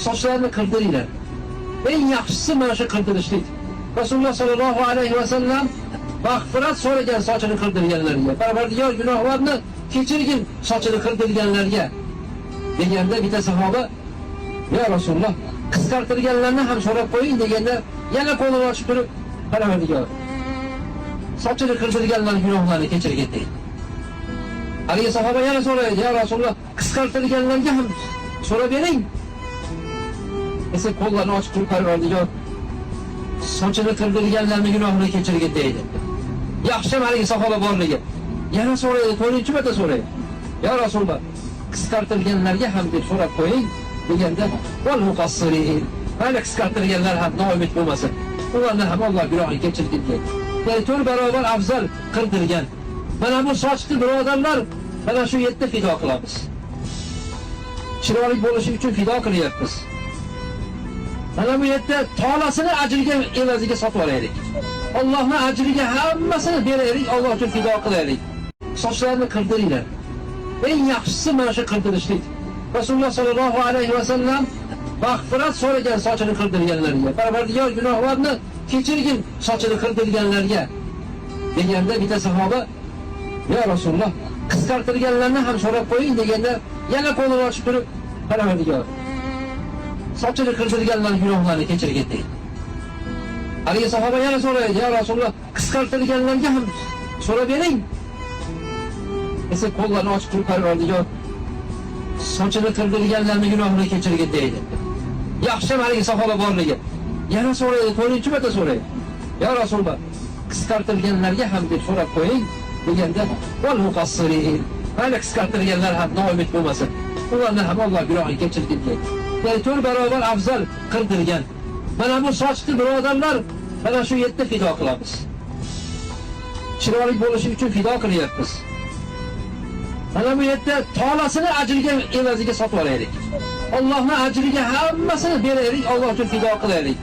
Sochlarni qirdiringlar. Eng yaxshisi mana shu qirdirishlik. Rasululloh sollallohu alayhi vasallam mag'firat so'ragan sochini qirdirganlarga, Parvardigor gunohlarni kechirgin sochini qirdirganlarga deganda bitta sahoba, "Ya Rasululloh, qisqartirganlarni ham so'rab qo'ying" deganda yana qo'lini ochib turib, "Parvardigor, sochini qirdirganlar gunohlarini kechirgin" deydi. Haligi sahoba yana so'raydi, "Ya Rasululloh, qisqartirganlarga ham so'rab bering." Desa qo'llarini ochib turib, "Parvardigor, sochini qirdirganlarni gunohini kechirgin" deydi. Yaxshi haligi sahoba borligi. Yana so'raydi, to'rtinchi marta so'raydi. "Ya Rasululloh, qisqartirganlarga ham deb so'rab qo'ying" deganda, "Val muqassirin." Mayli, qisqartirganlar ham noumid bo'lmasin. Ularni ham Alloh gunohini kechirgin deydi. Ya'ni 4 barobar afzal qirdirgan. Mana bu sochni, birodarlar, mana shu yerda fido qilamiz. Chiroyli bo'lishi uchun fido qilyapmiz. Mana bu yerda tolasini ajriga evaziga sotib olaylik. Allohning ajriga hammasini beraylik, Alloh uchun fido qilaylik. Sochlarni qirdiringlar. Eng yaxshisi mana shu qirdirishlik. Rasululloh sollallohu alayhi vasallam mag'firat so'ragan sochini qirdirganlarga, Parvardigor gunohlarni kechirgin sochini qirdirganlarga deganda bitta sahoba, "Ya Rasululloh, qisqartirganlarni ham so'rab qo'ying" deganda yana qo'lini ochib turib, "Parvardigor, sochini qirdirganlar gunohlarini kechirgin" deydi. Haligi sahoba yana so'raydi, "Ya Rasululloh, qisqartirganlarga ham so'rab bering." Desa qo'llarini ochib turib, "Parvardigor, sochini qirdirganlarni gunohini kechirgin" deydi. Yaxshi haligi sahoba borligi. Yana so'raydi, to'rtinchi marta so'raydi. "Ya Rasululloh, qisqartirganlarga ham deb so'rab qo'ying" deganda, "Val muqassirin." Mayli, qisqartirganlar ham noumid bo'lmasin. Ularni ham Alloh gunohini kechirgin deydi. Ya'ni 4 barobar afzal qirdirgan. Mana bu sochni, birodarlar, mana shu yerda fido qilamiz. Chiroyli bo'lishi uchun fido qilyapmiz. Mana bu yerda tolasini ajriga evaziga sotib olaylik. Allohning ajriga hammasini beraylik, Alloh uchun fido qilaylik.